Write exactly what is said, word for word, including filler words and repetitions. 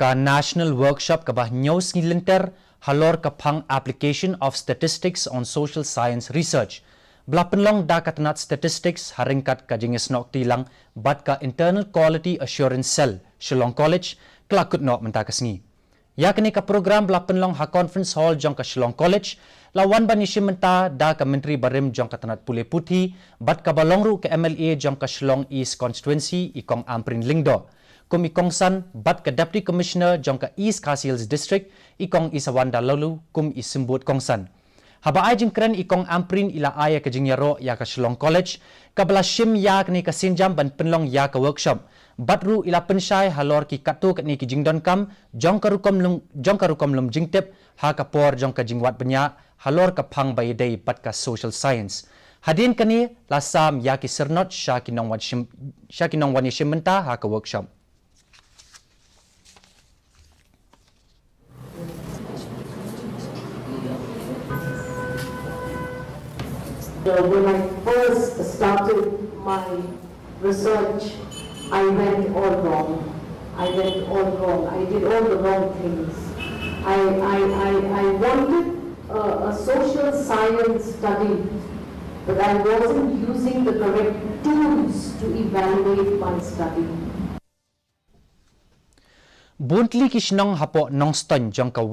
Ka National Workshop kaba hynñiew sngi lynter halor ka phang Application of Statistics on Social Science Research ba la pynlong da ka tnat Statistics ha ryngkat ka jingïasnoh kti lang bad ka Internal Quality Assurance Cell, Shillong College, ka la kut noh mynta ka sngi. Ïa kane ka program ba la pynlong ha Conference Hall jong ka Shillong College la wan ban ïashim bynta da ka Myntri barim jong ka tnat pule puthi bad kaba long ruh ka M L A jong ka Shillong East Constituency, i Kong Ampareen Lyngdoh, kum i kongsan, bad ka Deputy Commissioner jong ka East Khasi Hills District, i Kong Isawanda Laloo, kum i symbud kongsan. Haba ai jingkren, i Kong Ampareen i la ai ïa ka jingïaroh ïa ka Shillong College kaba la shim ïa kane ka sienjam ban pynlong ïa ka workshop, bad ruh i la pynshai halor ki katto katne ki jingdonkam jong ka rukom lum, jong ka rukom lum jingtip ha ka por jong ka jingwad bniah halor ka phang ba ïadei bad ka social science. Hadien kane la sam ïa ki syrnod sha ki nongwan shim, sha ki nongwan ïashim bynta ha ka workshop. So when I first started my research, I went all wrong. I went all wrong. I did all the wrong things. I, I, I, I wanted a, a social science study, but I wasn't using the correct tools to evaluate my study. Bun tylli ki shnong hapoh Nongstoiñ jong ka